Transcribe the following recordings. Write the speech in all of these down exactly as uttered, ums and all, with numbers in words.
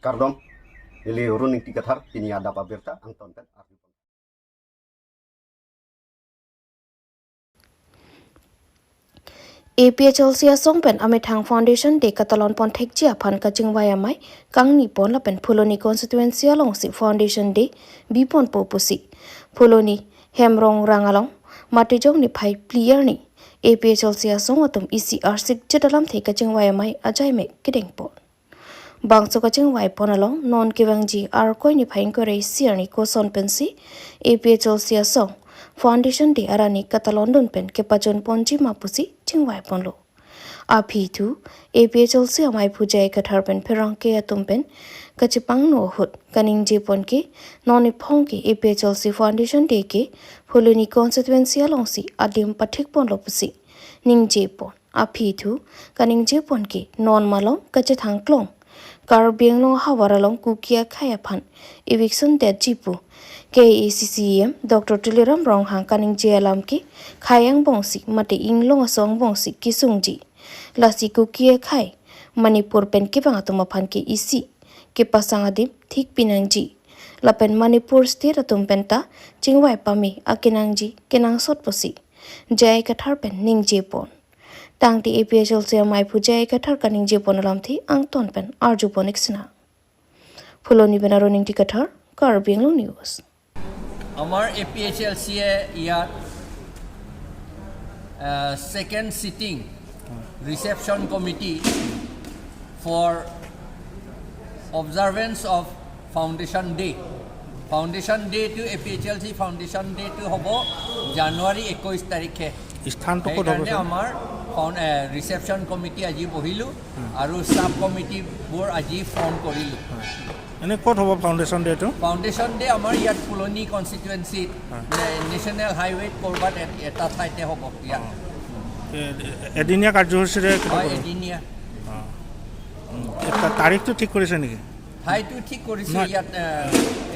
Kardom, neli Arun Ingti Kathar, pini adap abirta angton pen arju. A P H L C asong pen amethang Foundation Day katalon pon thekji aphan kachingvai amei kangni pon lapen Phuloni constituency alongsi Foundation Day bipon po pusi Phuloni Hemrong Rang along Matijong niphai phli arni A P H L C asong atum isi arsik jet alamthe kachingvai amei ajaimek kedeng pon. Bangso kachingvai pon along non kevangji Arkoi niphai ingkoi ra isi arni koson pensi A P H L C asong Foundation Day arni katalon dun pen kepachun ponji ma pusi chingvai ponlo. Aphi thu A P H L C amei J I Kathar pen pherangke atum pen kachepangno ahut kaningje pon ke non iphong ke A P H L C Foundation Day ke Phuloni constituency alongsi adim pathik ponlo pusi ningje pon. Aphi thu kaningje pon ke non malom kachethang klong Karbi Anglong ahavar along Kuki akhei aphan eviction detji pu K A A C C E M Doctor Tuliram Ronghang kaningje alam ke khei angbongsi mate inglong aso angbongsi kesungji. Lasi Kuki akhei Manipur pen kevang atum aphan ke isi kepasang adim thik pinangji. Lapen Manipur state atum penta chingvai pame akenangji kenangsot pusi J I Kathar pen ningje pon. Tangte A P H L C amei J I Kathar kaningje pon alamthe angton pen arju pon ik sinang. Phuloni pen Arun Ingti Kathar, Karbi Anglong News. আমাৰ এ P H L চিয়ে ইয়াত second sitting reception committee for observance of foundation day. Foundation ডেটো, A P H L C foundation ডেটো হ'ব জানুৱাৰী একৈছ তাৰিখে। স্থানটো ক'ত হ'ব সেইকাৰণে ছাৰ? আমাৰ ফাউণ্ড ৰিচেপশ্যন কমিটি আজি বহিলোঁ আৰু ছাব কমিটিবোৰ আজি ফৰ্ম কৰিলোঁ। এনে ক'ত হ'ব ফাউণ্ডেশ্যন ডেটো? ফাউণ্ডেশ্যন ডে আমাৰ ইয়াত ফুলনি কনষ্টিটুৱেঞ্চিত নেশ্যনেল হাইৱেত ক'ৰবাত এ- এটা ঠাইতে হ'ব ইয়াত। এ- এদিনীয়া কাৰ্যসূচীৰে কিবা হয়, কৰিব? এদিনীয়া। এটা তাৰিখটো ঠিক কৰিছে নেকি? ঠাইটো ঠিক কৰিছোঁ নহয়। ইয়াত এ,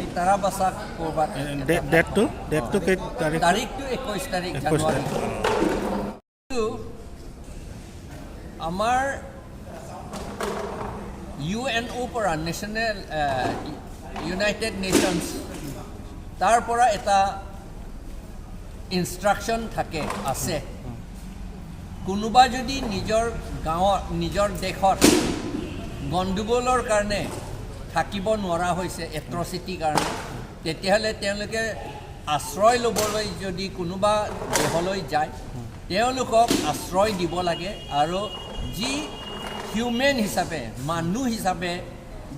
এই তাৰাবাচা ক'ৰবাত এ, এটা ডে- ঠাই। ডেটটো ডেটটো কেই তাৰিখ? তাৰিখটো একৈছ তাৰিখ একৈছ জানুৱাৰী। তাৰিখ। আমাৰ ইউ এন অ'ৰ পৰা, নেশ্যনেল ইউনাইটেড নেশ্যনছ, তাৰ পৰা এটা ইনষ্ট্ৰাকশ্যন থাকে, আছে। কোনোবা যদি নিজৰ গাঁৱত, নিজৰ দেশত গণ্ডগোলৰ কাৰণে থাকিব নোৱাৰা হৈছে, এট্ৰচিটিৰ কাৰণে, তেতিয়াহ'লে তেওঁলোকে আশ্ৰয় ল'বলৈ যদি কোনোবা দেশলৈ যায়, তেওঁলোকক আশ্ৰয় দিব লাগে আৰু যি হিউমেন হিচাপে, মানুহ হিচাপে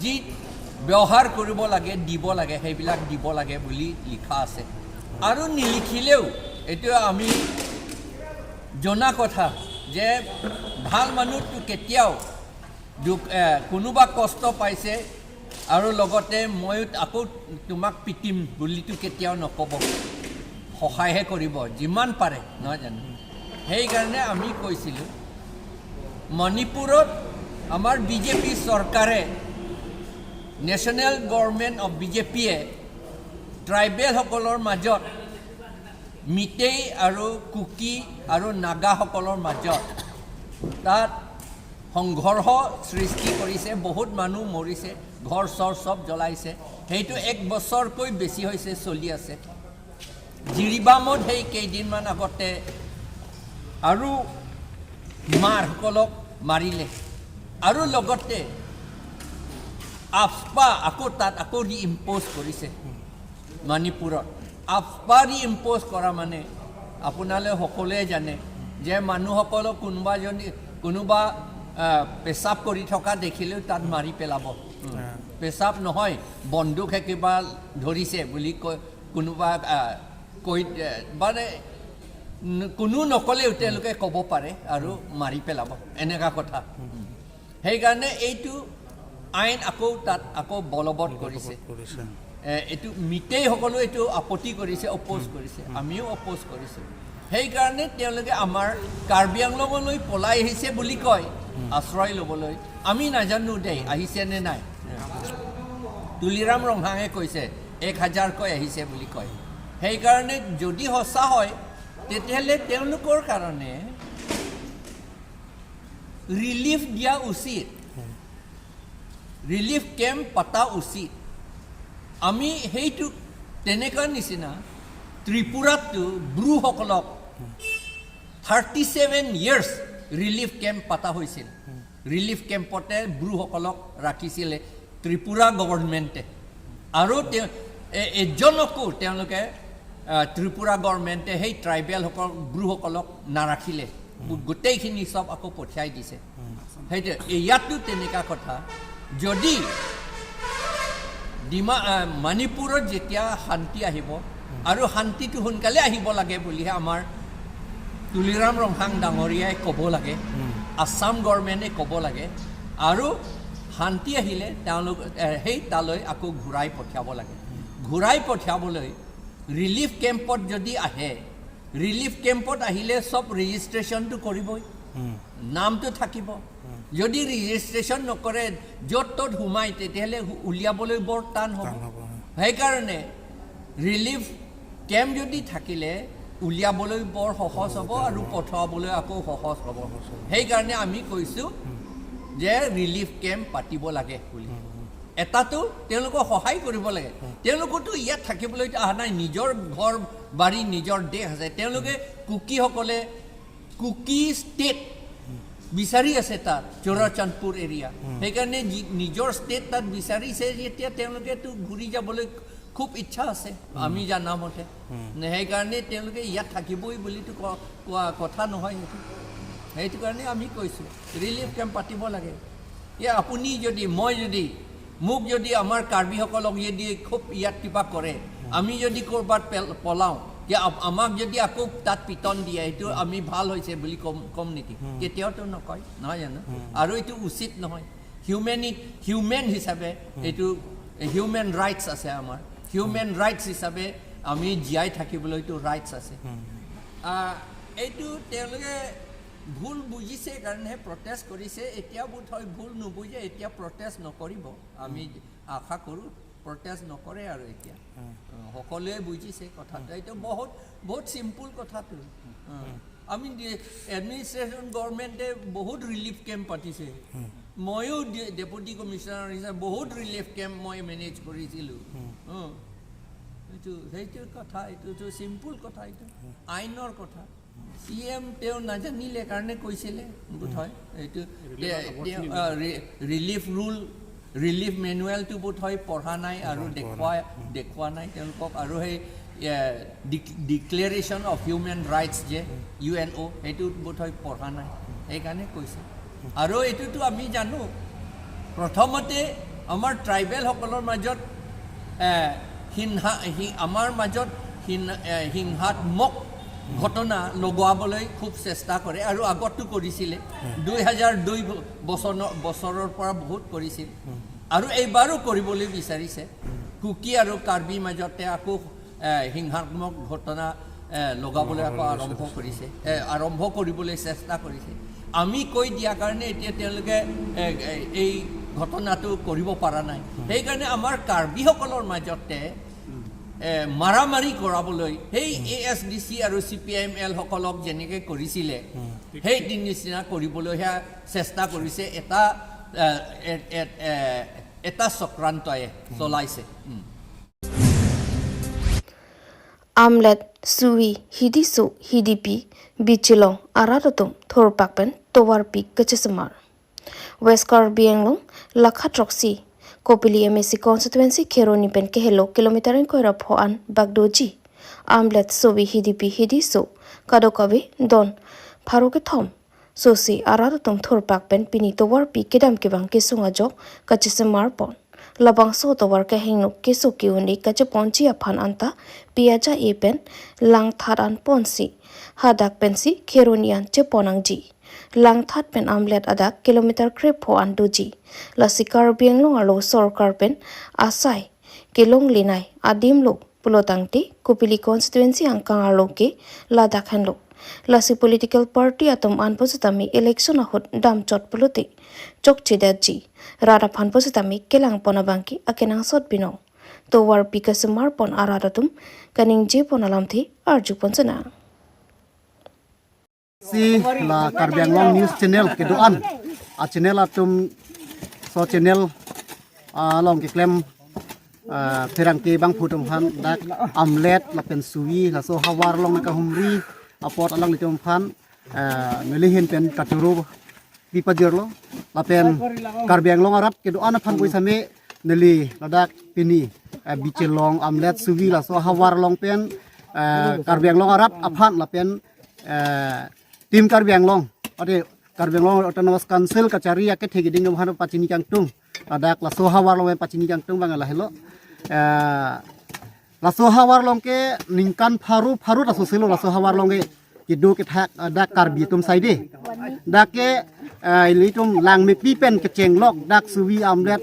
যি ব্যৱহাৰ কৰিব লাগে, দিব লাগে, সেইবিলাক দিব লাগে বুলি লিখা আছে। আৰু নিলিখিলেও এইটো আমি জনা কথা যে ভাল মানুহটো কেতিয়াও দুখ, এ, কোনোবা কষ্ট পাইছে আৰু লগতে ময়ো আকৌ তোমাক পিটিম বুলিতো কেতিয়াও নক'ব, সহায়হে কৰিব যিমান পাৰে, নহয় জানো? সেইকাৰণে আমি কৈছিলোঁ, মণিপুৰত আমাৰ বি জে পি চৰকাৰে, national government of B J পিয়ে ট্ৰাইবেলসকলৰ মাজত মিতেই আৰু কুকি আৰু নাগাসকলৰ মাজত তাত সংঘৰ্ষ সৃষ্টি কৰিছে, বহুত মানুহ মৰিছে, ঘৰ চৰ চব জ্বলাইছে। সেইটো এক বছৰকৈ বেছি হৈছে, চলি আছে। জিৰিবামত সেই কেইদিনমান আগতে আৰু মাৰসকলক মাৰিলে আৰু লগতে আফস্পা আকৌ তাত আকৌ ৰি ইম্প'জ কৰিছে মণিপুৰত। আফস্পা ৰি ইম্প'জ কৰা মানে আপোনালোকে সকলোৱে জানে যে মানুহসকলক কোনোবা যদি, কোনোবা আহ, পেচাব কৰি থকা দেখিলেও তাত মাৰি পেলাব। পেচাব নহয়, বন্দুকে কিবা ধৰিছে বুলি কয়, কোনোবা আহ, কৈ, এ, মানে ন- কোনো নক'লেও তেওঁলোকে ক'ব পাৰে আৰু মাৰি পেলাব, এনেকুৱা কথা। সেইকাৰণে এইটো আইন আকৌ তাত আকৌ বলবৎ কৰিছে। কৰিছে। এ, এইটো মিতেইসকলেও এইটো আপত্তি কৰিছে, অপ'জ কৰিছে, আমিও অপ'জ কৰিছোঁ। সেইকাৰণে তেওঁলোকে আমাৰ কাৰ্বি আংলঙলৈ পলাই আহিছে বুলি কয়, আশ্ৰয় ল'বলৈ। আমি নাজানো দেই আহিছে নে নাই। তুলিৰাম ৰংহাঙে কৈছে এক হাজাৰকৈ আহিছে বুলি কয়। সেইকাৰণে যদি সঁচা হয়, তেতিয়াহ'লে তেওঁলোকৰ কাৰণে ৰিলিফ দিয়া উচিত। ৰিলিফ কেম্প পতা উচিত। আমি সেইটো তেনেকুৱা নিচিনা ত্ৰিপুৰাততো ব্ৰুসকলক thirty seven years relief camp পতা হৈছিল। ৰিলিফ কেম্পতে ব্ৰুসকলক ৰাখিছিলে ত্ৰিপুৰা গভৰ্ণমেণ্টে। আৰু তেওঁ এ- এজনকো তেওঁলোকে আহ, ত্ৰিপুৰা গভৰ্ণমেণ্টে সেই ট্ৰাইবেলসকল ব্ৰুসকলক নাৰাখিলে। গোটেইখিনি চব আকৌ পঠিয়াই দিছে। সেইটো ইয়াতো তেনেকুৱা কথা। যদি ডিমা আহ, মণিপুৰত যেতিয়া শান্তি আহিব আৰু শান্তিটো সোনকালে আহিব লাগে বুলিহে আমাৰ তুলিৰাম ৰংহাং ডাঙৰীয়াই ক'ব লাগে, আছাম গভৰ্ণমেণ্টে ক'ব লাগে। আৰু শান্তি আহিলে তেওঁলোক এ, সেই তালৈ আকৌ ঘূৰাই পঠিয়াব লাগে। ঘূৰাই পঠিয়াবলৈ ৰিলিফ কেম্পত যদি আহে, ৰিলিফ কেম্পত আহিলে চব ৰেজিষ্ট্ৰেশ্যনটো কৰিবই, নামটো থাকিব। যদি ৰেজিষ্ট্ৰেশ্যন নকৰে, য'ত ত'ত সোমাই, তেতিয়াহ'লে হু- উলিয়াবলৈ বৰ টান হ'ব। টান হ'ব, হয়। সেইকাৰণে ৰিলিফ কেম্প যদি থাকিলে উলিয়াবলৈ বৰ সহজ হ'ব আৰু পঠোৱাবলৈ আকৌ সহজ হ'ব। সেইকাৰণে আমি কৈছোঁ যে ৰিলিফ কেম্প পাতিব লাগে বুলি। এটাতো তেওঁলোকক সহায় কৰিব লাগে। তেওঁলোকতো ইয়াত থাকিবলৈ অহা নাই, নিজৰ ঘৰ বাৰী, নিজৰ দেশ আছে। তেওঁলোকে কুকিসকলে কুকি ষ্টেট বিচাৰি আছে তাত, চুৰচান্দপুৰ এৰিয়া। সেইকাৰণে যি- নিজৰ ষ্টেট তাত বিচাৰিছে যেতিয়া তেওঁলোকেতো ঘূৰি যাবলৈ খুব ইচ্ছা আছে, আমি জানা মতে। নে, সেইকাৰণে তেওঁলোকে ইয়াত থাকিবই বুলিতো ক- কোৱা কথা নহয় সেইটো। সেইটো কাৰণে আমি কৈছোঁ ৰিলিফ কেম্প পাতিব লাগে। এ, আপুনি যদি, মই যদি, মোক যদি আমাৰ কাৰ্বিসকলক যদি খুব ইয়াত কিবা কৰে, আমি যদি ক'ৰবাত পেল- পলাওঁ, যে আ- আমাক যদি আকৌ তাত পিটন দিয়ে, এইটো আমি ভাল হৈছে বুলি কম কম নেকি? কেতিয়াওতো নকয়, নহয় জানো? আৰু এইটো উচিত নহয়। হিউমেনি হিউমেন হিচাপে এইটো হিউমেন ৰাইটছ আছে আমাৰ। হিউমেন ৰাইটছ হিচাপে আমি জীয়াই থাকিবলৈতো ৰাইটছ আছে। আহ, এইটো তেওঁলোকে ভুল বুজিছে কাৰণেহে প্ৰটেষ্ট কৰিছে। এতিয়া বোধ হয় ভুল নুবুজে, এতিয়া প্ৰটেষ্ট নকৰিব। আমি আশা কৰোঁ প্ৰটেষ্ট নকৰে আৰু এতিয়া। অ, সকলোৱে বুজিছে কথাটো। এইটো বহুত, বহুত চিম্পুল কথাটো। অ। আমি ডি- এডমিনিষ্ট্ৰেশ্যন গভৰ্ণমেণ্টে বহুত ৰিলিফ কেম্প পাতিছে। ময়ো ডি- ডেপুটি কমিশ্যনাৰ হিচাপে বহুত ৰিলিফ কেম্প মই মেনেজ কৰিছিলোঁ। অ। এইটো, সেইটো কথা, এইটোতো চিম্পুল কথা, এইটো আইনৰ কথা। চি এম তেওঁ নাজানিলে কাৰণে কৈছিলে বোধ হয়। এইটো ৰিলিফ তে- অপৰচুনিটি। তেওঁ, আ, ৰি- ৰিলিফ ৰুল, ৰিলিফ মেনুৱেলটো বোধ হয় পঢ়া নাই আৰু পঢ়া দেখুৱা নাই। দেখুৱা নাই তেওঁলোকক। আৰু সেই, এ, ডিক- ডিক্লেৰেশ্যন অফ হিউমেন ৰাইটছ যে ইউ এন অ', সেইটো বোধ হয় পঢ়া নাই, সেইকাৰণে কৈছে। আৰু এইটোতো আমি জানো, প্ৰথমতে আমাৰ ট্ৰাইবেলসকলৰ মাজত, এ, হিংসা- হি- আমাৰ মাজত হিন- এ, হিংসাত্মক ঘটনা লগাবলৈ খুব চেষ্টা কৰে আৰু আগতো কৰিছিলে। দুই হাজাৰ দুই ব- বছৰ- বছৰৰ পৰা বহুত কৰিছিল আৰু এইবাৰো কৰিবলৈ বিচাৰিছে। কুকি আৰু কাৰ্বি মাজতে আকৌ, এ, হিংসাত্মক ঘটনা, এ, লগাবলৈ আকৌ আৰম্ভ কৰিছে, এ, আৰম্ভ কৰিবলৈ চেষ্টা কৰিছে। আমি কৈ দিয়া কাৰণে এতিয়া তেওঁলোকে, এ, এ, এই ঘটনাটো কৰিব পৰা নাই। সেইকাৰণে আমাৰ কাৰ্বিসকলৰ মাজতে, এ, মাৰামাৰি কৰাবলৈ সেই এ এছ ডি চি আৰু C P I M L সকলক যেনেকে কৰিছিলে, সেই নিচিনা কৰিবলৈহে চেষ্টা কৰিছে। এটা, এ, এ, এ, এ, এটা চক্ৰান্তই চলাইছে। উম। Amlet, Suvi, Hidiso, Hidipi, Bichilong arat atum thurpak pen tovarpi kachesemar. West Karbi Anglong, lakha throksi, Kopili M A C constituency Kheroni pen kehelo kilometer ingkoi ra pho an bak doji Amlet, Suvi, Hidipi, Hidiso, kadokave don pharo kethom sosi arat atum thurpak pen pini tovarpi kedam kevang kesung ajok kachesemar pon. Labangso tovar kehingno keso ke-un-e kacheponji aphan anta pi aja-e pen langthat an ponsi hadak pensi Kheroni an chepon nangji. Langthat pen Amlet adak kilometer krepho an doji. Lasi Karbi Anglong arlo sorkar pen asai kelonglenei adim lo pulotangte Kopili constituency angkang arlo ke ladak henlo. Lasi political party atum an pusitame election ahut damchot pulote chokchedetji. Rat aphan pusitame kelangpon abangke akenangsot binong. Tovarpi kasemar pon arat atum kaningjepon alamthe arjupon sena. Si la Karbi Anglong News Channel kedo-an a channel atum so channel along keklem, ah, pherangke abangphu atum aphan dak amlet lapen suvi laso ahavar along kahumri apot alanglitum aphan, ah, neli ahin pen kachoro pipajirlo lapen Karbi Anglong arat kedo-an aphan pu same neli ladak pini, ah, bichelong amlet suvi laso ahavar along pen, ah, Karbi Anglong arat aphan lapen, ah, Team Karbi Anglong, ade Karbi Anglong Autonomous Council kachari akethe keding aphan pachini kangtung. Ladak laso ahavar along pachini kangtung abang lahelo. Eh, laso ahavar along ke ningkan pharo pharo ta soselo laso ahavar along ke kedo kethak, eh, dak Karbi atum saide. Dak ke, eh, ilitum Langmepi pen kechenglok dak suvi amlet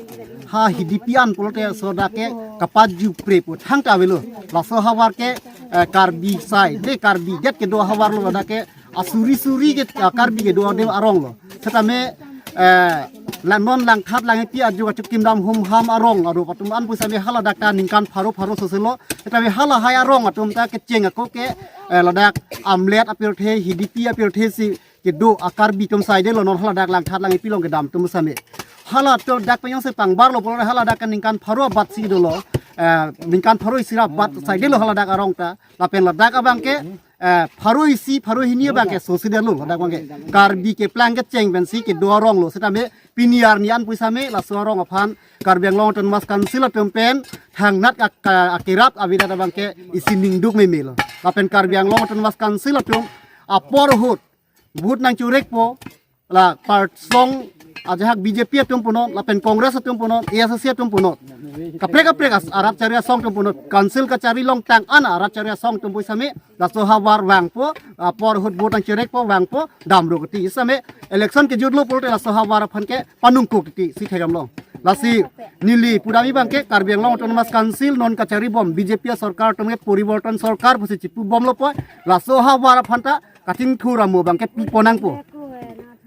ha hidipi an pulote laso dak ke kapajupre pu thangta avelo. Laso ahavar ke, eh, Karbi saide, Karbi det kedo ahavar lo dak ke asuri suri ke, ah, Karbi kedo adim arong lo. Setame, eh, la non Langthat Langmepi ajo kachuk kimdam humham arong arup atum an pu same haladak ta ningkan pharo pharo soselo. Setame halahai arong atum ta kecheng ako ke, eh, ladak amlet apirthe, hidipi apirthe si kedo a Karbi atum saide lo non haladak Langthat Langmepi along kedam atum same. Haladak pen jongsi pangbar lo pulo haladak kan ningkan pharo abat si dolo. Eh, ningkan pharo isi ra abat saide lo haladak arong ta. Lapen ladak abang ke, eh, pharo isi, pharo hini abang ke sosi detlo, ladak abang ke. Karbi keplang kecheng pensi kedo arong lo, setame pini arni an pu same laso arong aphan Karbi Anglong Autonomous Council atum pen thangnat ak-, akerap avedet abang ke isi ningduk meme lo. Lapen Karbi Anglong Autonomous Council atum apor ahut vote nangchorek po, la part song ajahak B J P atum punon, lapen Congress atum punon, A S C atum punon. Kaprek kaprek as-, arat chari asong atum punon, council kachari along tang an arat chari asong atum pu same, laso ahavar vangpo, apor ahut vote nangchorek po vangpo, damro keti. Same election kejutlo pulote laso ahavar aphan ke panungkuk keti, si thekam long. Lasi neli pudam abang ke Karbi Anglong Autonomous Council non kachari bom B J P sorkar atum ke poriborton sorkar pusi chipu bomlo po, laso ahavar aphan ta kachingthur amo abang ke pipon nangpo.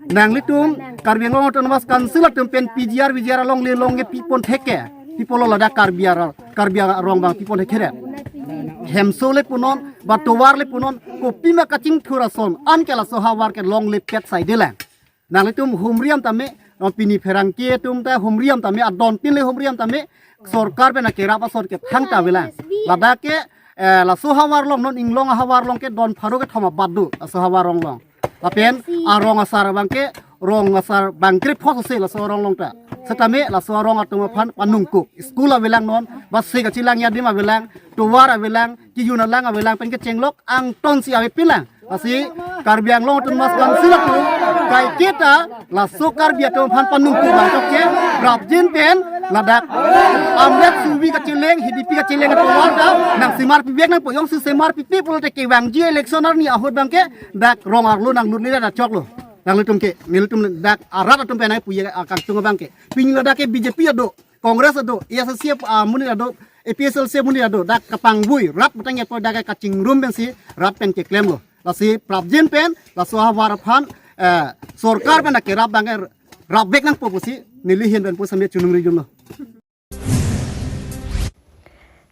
Nanglitum Karbi Anglong Autonomous Council atum pen P G R V G R along le along ke pipon theke. Pipon lo ladak Karbi arong, Karbi arong abang pipon theke re. Hemso le punon, ba tovar le punon, kopima kachingthur ason, an ke laso ahavar ke longle pet saide lang. Nanglitum humri am tame, non pini pherangke atum ta humri am tame, adon tin le humri am tame, sorkar pen akerap ason ke thangta avelang. Ladak ke, eh, laso ahavar along non inglong ahavar along ke don pharo kethom abat do, laso ahavar along. Lapen arong asar abang ke, rong asar bang krepho sose laso arong along ta. Setame laso arong atum aphan panungkuk. School avelang non, bus se kachelang adim avelang, tovar avelang, kejun alang avelang pen kechenglok angton si avepin lang. Lasi Karbi Anglong Autonomous Council atum kaiketa laso Karbi atum aphan panungkuk abang ke prapjin pen ladak amlet suvi kacheleng, hidipi kacheleng atum ta nangsemar pivek nangpo, jongsi semar pipe pulote kevangji election arni ahut abang ke dak rong arlo nanglut nile dak choklo. Nanglitum ke, nelitum dak arat atum pen ai puye akangtung abang ke. Pini ladak ke B J P ado, Congress ado, A S C, ah, amonit ado, A P H L C amonit ado, dak kapangbui, rat batang epo dak kachingrum pensi, rat pen keklemlo. Lasi prapjin pen, laso ahavar aphan, eh, sorkar pen akerap abang ke rapvek nangpo pusi, neli ahin pen pu same chunung rijumlo.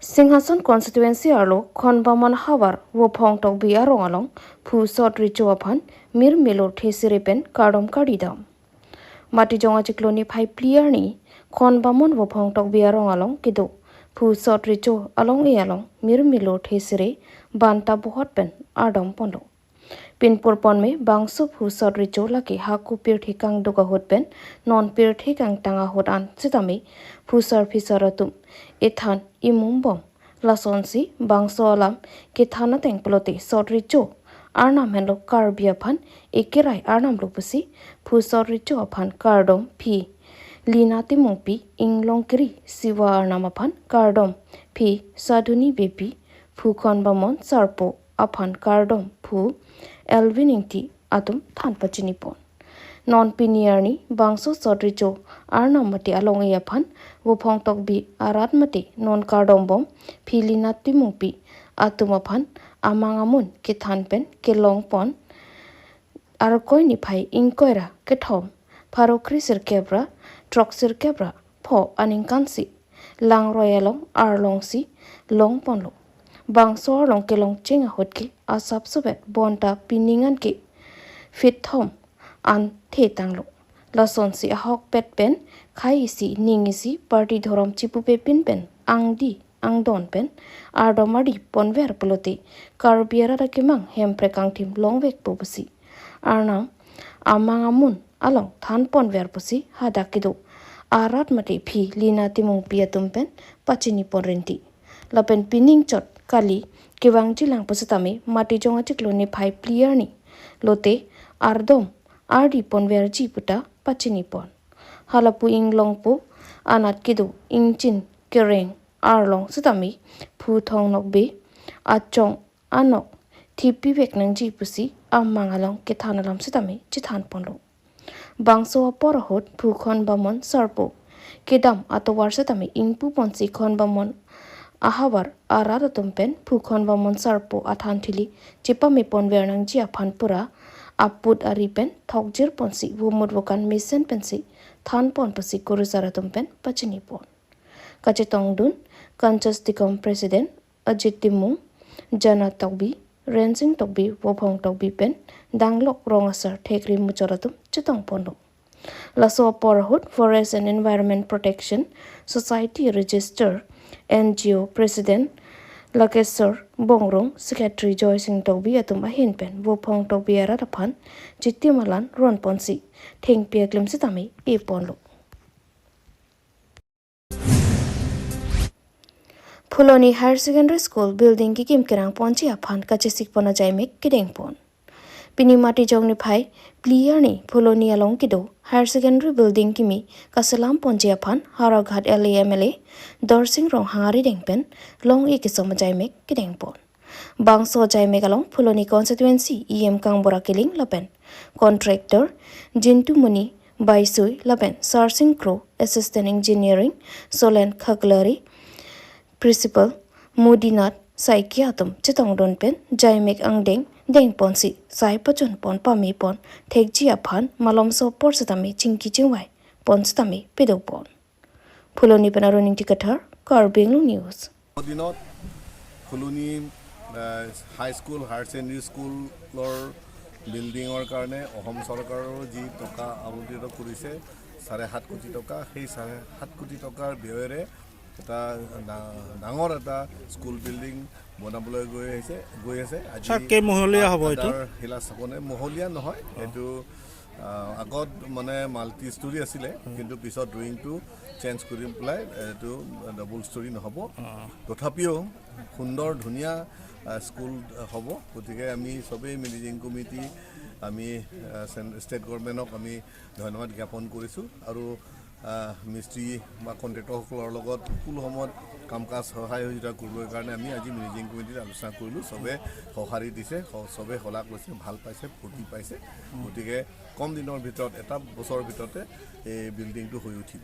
Singhason constituency arlo Khonbamon havar Vophong Tokbi arong along phu sot recho aphan mir milur thesiri pen kardom kardidam. Matijong achiklo niphai phli arni Khonbamon Vophong Tokbi arong along kedo phu sot recho along e along mir milur thesiri banta bohot pen ardom ponlo. Pinpur ponme bangso phu sot recho lake hako pirthe kangduk ahut pen non pirthe kangtang ahut an sitame phusar phisar atum ethan imum bom. Lasonsi bangso alam kethan ateng pulote sot recho arnam henlo Karbi aphan ekerai arnam lo pusi phu sot recho aphan kardom phi Lina Timungpi, Inglongkiri Siva arnam aphan kardom phi Sadhuni Beypi, phu Khonbamon Sarpo aphan kardom phu Elvin Ingti atum than pachini pon. Non pini arni bangso sot recho arnam mate along e aphan Vophong Tokbi arat mate non kardom bom phi Lina Timungpi atum aphan amang amun kethan pen kelong pon. Arkoi niphai ingkoi ra kethom pharo kre sirkep ra throk sirkep ra pho aningkan si langroi along arlong si long ponlo. Bangso arlong kelong cheng ahut ke asap subet bonta pining an ke feet thom an the tanglo. Lasonsi ahokpet pen khei isi ning isi party dhorom chipupepin pen angdi angdon pen ardom ardi ponver pulote Karbi arat akemang hemprek kangthim longvekpo pusi Arnam amang amun along than ponver pusi hadak kedo arat mate phi Lina Timungpi atum pen pachini pon renti. Lapen pining chot kali kevangjilang pusitame Matijong achiklo niphai phli arni lote ardom ardi ponverji puta pachini pon. Halapu inglongpo anat kedo ingchin kereng arlong sitame Phuthong Nokbe achong anok thipivek nangji pusi amang along kethan alam sitame chethan ponlo. Bangso apor ahut Phu Khon Bamon Sarpo kedam atovar sitame ingpu ponsi Khon Bamon ahavar arat atum pen Phu Khon Bamon Sarpo athan thili chepame ponver nangji aphan pura aput ari pen thokjir ponsi vomut vokan mesen pensi than pon pusi kurusar atum pen pachini pon. Kachetongdun Kanchas Tikom President Ajit Timung, Jana Tokbi, Rensing Tokbi, Vophong Tokbi pen danglok rong asar thekri muchot atum chetong ponlo. Laso apor ahut Forest and Environment Protection Society Register N G O President Lakesor Bongrung, Secretary Joy Sing Tokbi atum ahin pen Vophong Tokbi arat aphan chitim alan ron ponsi thengpi aklim sitame e ponlo. Phuloni Higher Secondary School building kekim kerang ponji aphan kachesik pon ajaimek kedeng pon. Pini Matijong niphai phli arni Phuloni along kedo Higher Secondary building kimi kaselam ponji aphan Howraghat L A M L A Dorsing Ronghang arideng pen long-e kesom ajaimek kedeng pon. Bangso ajaimek along Phuloni constituency E M Kangbura Killing lapen contractor Jintu Muni Baisui lapen Sarsing Kro, Assistant Engineering Solen Khaklari, Principal Modinath Saikia atum chetongdun pen ajaimek angdeng deng ponsi sai pachun pon pame pon thekji aphan malomso apor sitame chingki chingvai pon sitame pedo pon. Phuloni pen Arun Ingti Kathar, Karbi Anglong News. দিনত ফুলনি, আহ, high school, higher secondary স্কুলৰ বিল্ডিঙৰ কাৰণে অসম চৰকাৰৰ যি টকা আবণ্টিত কৰিছে চাৰে সাত কোটি টকা, সেই চাৰে সাত কোটি টকাৰ ব্যয়েৰে এটা ডা-, ডাঙৰ এটা স্কুল বিল্ডিং বনাবলৈ গৈ আহিছে, গৈ আছে। আজি ছাৰ, কেইমহলীয়া তাত হ'ব এইটো? আধাৰ শিলা স্থাপনে, মহলীয়া নহয়, এইটো, আহ, আগত মানে মাল্টি ষ্টৰী আছিলে, কিন্তু পিছত ড্ৰয়িংটো চেঞ্জ কৰি পেলাই এইটো ডাবল ষ্টৰী নহ'ব। তথাপিও সুন্দৰ, ধুনীয়া, আহ, স্কুল হ'ব। গতিকে আমি চবেই মেনেজিং কমিটি, আমি, আহ, চেন-, ষ্টেট গভৰ্ণমেণ্টক আমি ধন্যবাদ জ্ঞাপন কৰিছোঁ। আৰু, আহ, মিস্ত্ৰী বা কণ্ট্ৰেক্টৰসকলৰ লগত সকলো সময়ত কাম কাজ সহায় সহযোগিতা কৰিবৰ কাৰণে আমি আজি মেনেজিং কমিটিত আলোচনা কৰিলোঁ। চবে সঁহাৰি দিছে, স-, চবে শলাগ লৈছে, ভাল পাইছে, ফূৰ্তি পাইছে। গতিকে কম দিনৰ ভিতৰত, এটা বছৰৰ ভিতৰতে এই বিল্ডিংটো হৈ উঠিব।